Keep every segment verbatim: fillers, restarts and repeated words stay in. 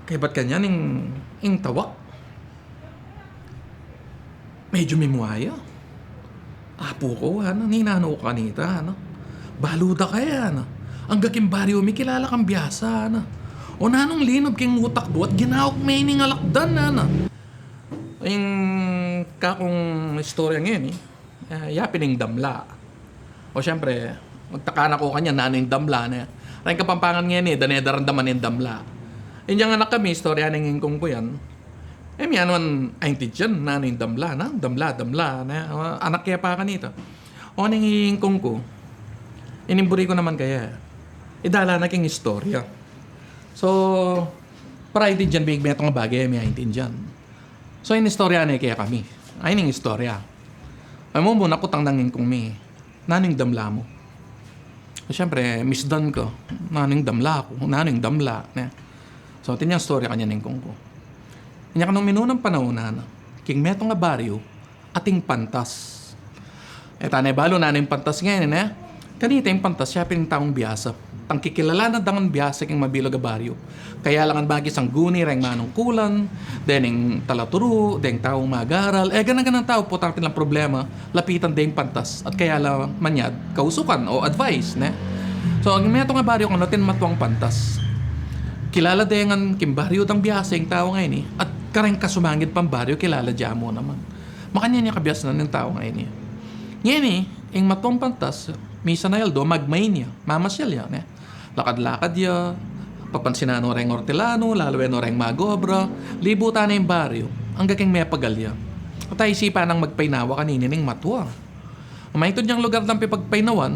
Kaybat kanyan ing, ing tawak. Medyu mimua ya. Apu ku, ana, ninanu ku kanita, ana. Balu da ka, ana. Angga king baryu mi kilala kang biasa, ana. O nanung linub king utak mu at ginawa mu ining alakdan, ana. Ing kakung istorya ngeni, eh, yapin ing damla. O, siyempre, magtaka na ku kanyan, nanu ing damla, ne? Reng Kapampangan ngeni, dane daramdaman ing damla. Inyang anak kami, istorya ning ingkung ku yan. E mi naman aintindian, nanu ing damla, na? Damla, damla, ne? O, anak ke pa kanita. O, ning ingkung ku, inimburi ku naman kaya. Idala na king istorya. So, para aintindian, big metung a bage, e mi aintindian. So, inistorya ne kekami. Ay, ning istorya. Ay, mumuna kutang nang ingkung mi, "Nanu ing damla mu?" Siyempre, misdan ku, "Nanu ing damla ku? Nanu ing damla?" Ne? So, atin yang istorya kanyan ning ingkung ku. Inya kanung minunang panaun, ana, king metung a baryu, atin pantas. E ta ne balu nanu ing pantas ngeni, ne? Kanita ing pantas, yapin ing taung biasa. Tang kikilalanan da ngan biasa king mabilug a baryu. Kaya la ngan bagi sangguni reng manungkulan, deng talaturu, deng taung mag-aral. E, gana-ganang tau, potang atin lang problema, lapitan de ing pantas. At kaya la manyad kausukan o advice, ne? So, king metung a baryu, kanu, atin matuang pantas. Kilala de ngan king baryu dang biasa ing tau ngeni. At kareng kasumangid pang baryu, kilala de mu naman. Makanyan ya kabiasnan ning tau ngeni. Ngeni, ing matuang pantas, misan a aldo, magmain ya, mamasyal ya, ne? Lakad-lakad ya, papansinan no reng ortilano, laluan no reng mag-obra, libutan ne ing baryu, angga king mepagal ya. At isipan nang magpainawa kanini ning matua. Mamintud yang lugar dang pipagpainawan,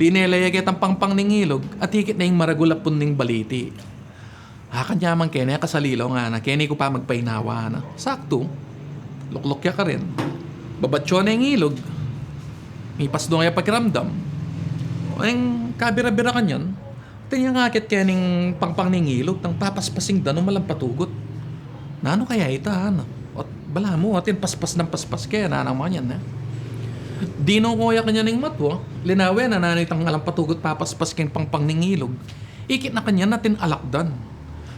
linela ya ketang pangpang ning ilug, at ikit ne ing maragul a pun ning baliti. Akad ya man keni, kasalilaw, ngana, "Keni ku pa magpainawa," na. Saktu, lukluk ya karin. Babatsu ne ing ilug. Mipasdung ya pakiramdam. Ing kabira-bira kanyan, atin yang akit keni ing pangpang ning ilug, tang papaspas ing danum alang patugut. "Nanu kaya ita?" na. Ot, "Balamu, atin paspas nang paspas ke," nanu man yan, e. Dinuku ya kanyan ing matua, linawen na nanu itang alang patugut papaspas keng pangpang ning ilug. Ikit na kanyan atin alakdan.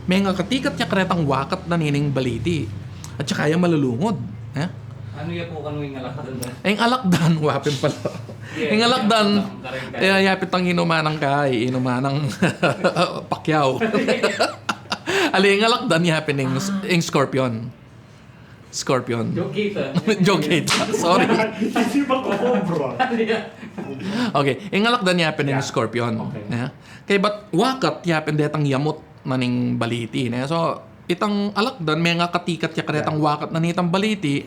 Mengakatikat ya karetang wakat na nining baliti. At saka ya malulungud. E? Nanu ya pu kanu ing alakdan da? Ing alakdan, wa pin pala. Yeah, ing alakdan, yeah, yeah, yeah, yapin itang inuman nang kai, inuman nang Pacquiao. Ali, ing alakdan, yapin ing, ing scorpion. Scorpion. Joke kita. Joke kita. Sorry. Hindi ba ko cobra? Okay. Ing alakdan yapin ing scorpion. Okay. Ne? Kaybat wakat yapin detang yamut na ning baliti, ne? So, itang alakdan, mengakatikat ya karetang wakat na nitang baliti.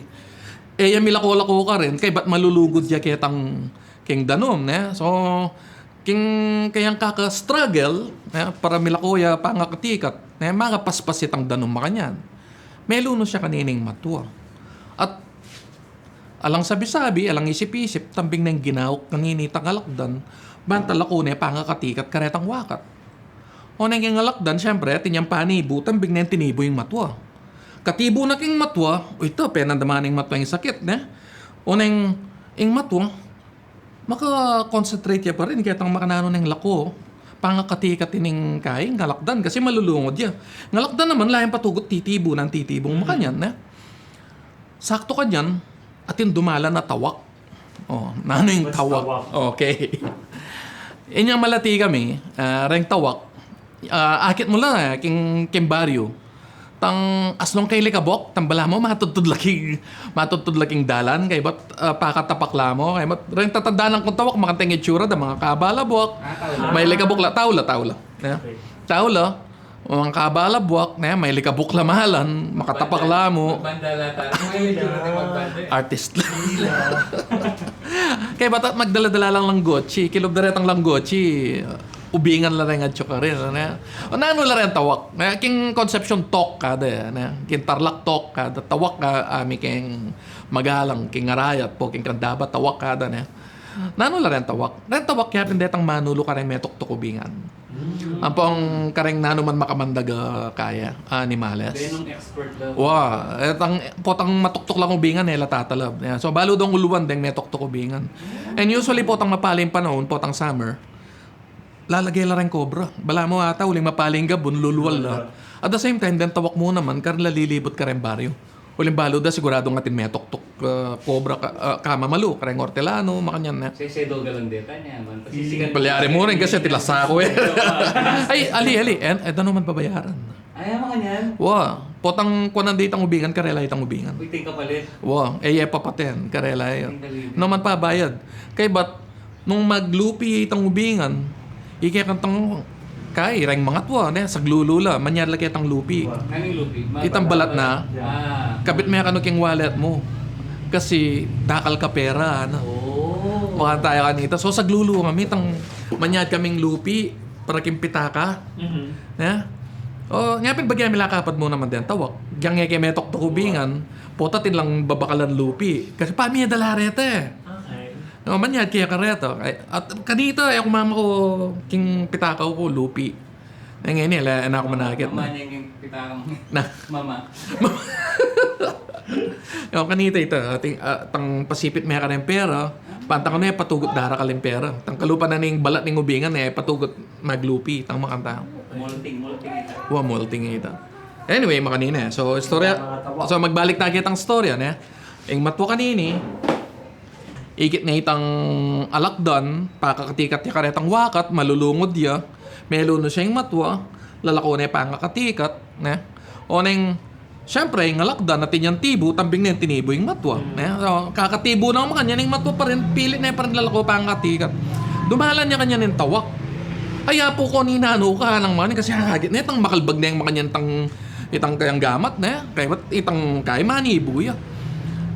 E ya milako-lako karin, kaybat malulugud ya ketang keng danum, ne? So, keng kayang kaka-struggle, ne, para milako ya pangakatikat, ne, mangapaspas itang danum makanyan. Melunus ya kanining matua. At alang sabi-sabi, alang isip-isip, tambing neng ginawa kanini itang alakdan, banta lako ne pangakatikat karetang wakat. O neng ing alakdan, siyempre, atin yang panibu, tambing neng tinibu ing matua. Katibu na king matua, o ita, penandaman ning matua ing sakit, ne? O neng ing matua, maka-concentrate ya pa rin ketang makananu neng lako. Pangakatikat ining kai, ing alakdan, kasi malulungud ya. Ing alakdan naman, layan patugut titibu nang titibu makanyan, ne? Saktu kanyan, atin dumalan a tawak. O, nanu ing tawak? Tawak. Okay. Inyang malati kami, ah, reng tawak, ah, akit mu la, e, king, king baryu. Tang aslung ke likabuk, tang balamu matudtud la king, matudtud la king dalan, kaybat, ah, pakatapak la mu, kaybat reng tatandanan kung tawak, makanta ing itsura da, mangakabalabuak. Ah, tau la. May likabuk la, tau la, tau la. E? Okay. Tau la, mangakabalabuak, ne, may likabuk la malan, makatapak la mu. Magbanda la tau. May itsura da, magbanda. Artist la. Kaybat magdala-dala lang langgotsi, kilub da retang langgotsi. Ubingan la reng atsu karin, ne? O nanu la reng tawak? Ne, king Concepcion tok kada, ne? King Tarlac tok kada, tawak ka, ami keng Magalang, king Arayat pu, king Candaba, tawak kada, ne? Nanu la reng tawak? Reng tawak yapin detang manulu kareng metuktuk ubingan. Hmm. Ampong kareng nanu man makamandag a kaya, animales. Benung expert la. Wa, e tang, potang matuktuk lang ubingan, e la tatalab. E, so, balu dong uluan deng metuktuk ubingan. And usually, potang mapaling panaun, potang summer, lalage la reng kobra. Balamu ata, uling mapaling gabun, lulual la. Lulual la. At the same time, deng tawak mu naman, kareng lalilibut kareng baryu. Uling balu da, siguradung atin metuktuk, ah, kobra ka, ah, kamamalu, kareng ortelano, makanyan ne. Sesedo galang deta niya, man. Pasisigan. Balyari mu rin kasi tila sako e. Ay, ali, ali. E, e da no man babayaran. Ay, makanyan. Wa, potang kuanan da itang ubingan, karela itang ubingan. Uy, ting kapalit. Wa, e, e papaten, karela e. Ting kapalit. No man pabayad. Kaybat, nung maglupi itang ubingan, ike kantang kai, reng mangatwa, ne, saglulu la, manyad la ketang lupi. Wa, nganang lupi? Itang balat na, ah, kabit me kanu king wallet mu. Kasi dakal ka pera, ano. Oh. Wa, tayo kanita. So, saglulu kami, itang manyad kaming lupi, para king pitaka. Mhm. Ne? O, nya pin bagya mi la kapad mu naman deng tawak. Diang e ke metuktuk ubingan, pota atin lang babakalan lupi. Kasi pamie da la reta e. Okay. O, manyad ke kareta. Ay, at kanita, e ku mamaku king pitaka ku lupi. E, ngeni, ala, e na ku manakit. Mama ne ing pitaka mu. Na. Mama. O, kanita ita, atin, ah, tang pasipit me kareng pera, panta kanu e patugut darakal ing pera. Tang kalupa na ning balat ning ubingan e patugut maglupi, tang makanta. Molting, molting ita. Wa, molting ita. Anyway, makanini. So, istorya, so, magbalik ta ketang istorya, ne? Ing matwa kanini, ikit ne itang alakdan, pakakatikat ya karetang wakat, malulungud ya, melunus ya ing matwa, lalako ne pangakatikat, ne? O neng, siyempre, ing alakdan, atin yang tibu, tambing ne tinibu ing matwa, ne? So, kakatibu na makanyan, ing matwa pa rin, pilit ne pa rin lalako pangakatikat. Dumalan ya kanyan ing tawak. Ay, apu ku, ninanu ka, nang makanyan, kasi hahagit ne, itang makalbag ne, makanyan, itang, itang kayang gamat, ne? Kaybat, itang kay manibu ya.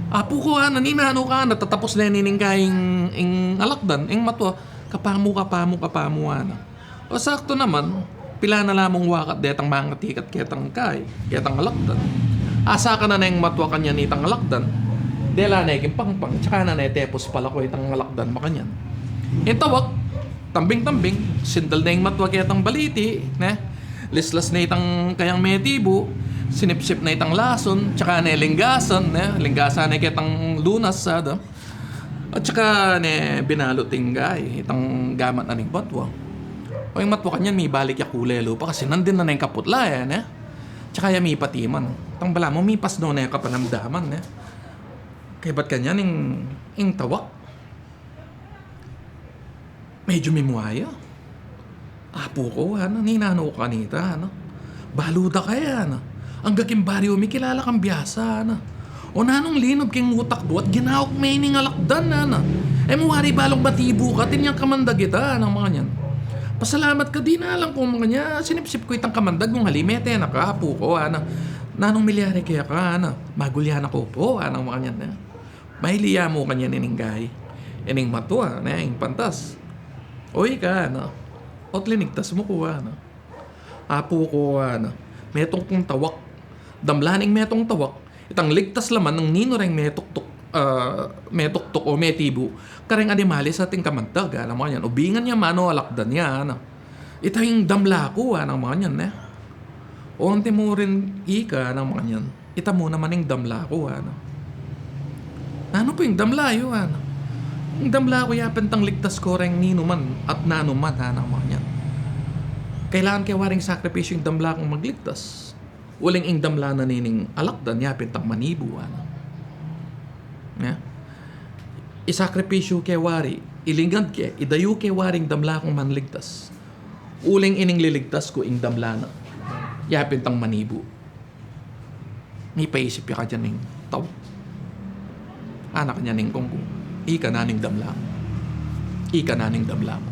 Apu ku, ana, ninanu ka, ana, tatapus ne nining kay ing, ing alakdan, ing matwa, kapamu, kapamu, kapamu, ana. O, sakto naman, pilan na la mung wakat detang mangatikat ketang kay, ketang alakdan. Asakan na neng matwa kanyan itang alakdan, dela ne king pangpang, tsaka na ne tepus palako itang alakdan makanyan. Ing tawak, tambing-tambing, sindal ne ing matwa ketang baliti, ne? Lislas ne itang kayang metibu, sinipsip ne itang lason, tsaka ne linggasan, ne? Linggasan ne ketang lunas, ada. At tsaka ne binalut ing kay, itang gamat na ning matwa. O, ing matwa kanyan, mibalik ya kule lupa kasi nandin na ne ing kaputla e, ne? Tsaka ya mipatiman. Tang balamu, mipasno ne kapanamdaman, ne? Kaybat kanyan ing, ing tawak. Medyu mimua ya. Apu ku, ana, ninanu ku kanita, ana. Balu da ka e, ana. Angga king baryu mi kilala kang biasa, ana. O nanung linub king utak mu at ginawa mu ining alakdan, ana. E mu wari balung matibu ka, atin yang kamandag ita, ana, makanyan. Pasalamat ka, dinalan ku, makanyan, sinipsip ku itang kamandag, nung ali mete na ka, apu ku, ana. Nanung milyari keka, ana. Magulya na ku pu, ana, makanyan, e. Mailiya mu kanyan ining kay, ining matwa, ne, ing pantas. O ika, ana, o't linigtas mu ku, ana. Apu ku, ana, metung kung tawak. Damla ning metung tawak. Itang ligtas la man nung ninu reng metuktuk, ah, metuktuk o metibu kareng animalis ating kamandag, ana, makanyan. Ubingan ya man o alakdan ya, ana. Ita ing damla ku, ana, makanyan, ne. O, anti mu rin ika, ana, makanyan. Ita mu naman ing damla ku, ana. Nanu pu ing damla yu, ana? Ing damla ku yapin tang ligtas ku reng ninu man at nanu man, ana, makanyan. Kailangan ke waring sakripisyu ing damla kung magligtas. Uling ing damla na nining alakdan yapin tang manibu, ana. Ne? Isakripisyu ke wari, ilingad ke, idayu ke waring damla kung manligtas. Uling ining liligtas ku ing damla na yapin tang manibu. Mipaisip ya kanyan ing tau. Ana kanyan ing kung ku, ika nanu ing damla mu? Ika nanu ing damla mu?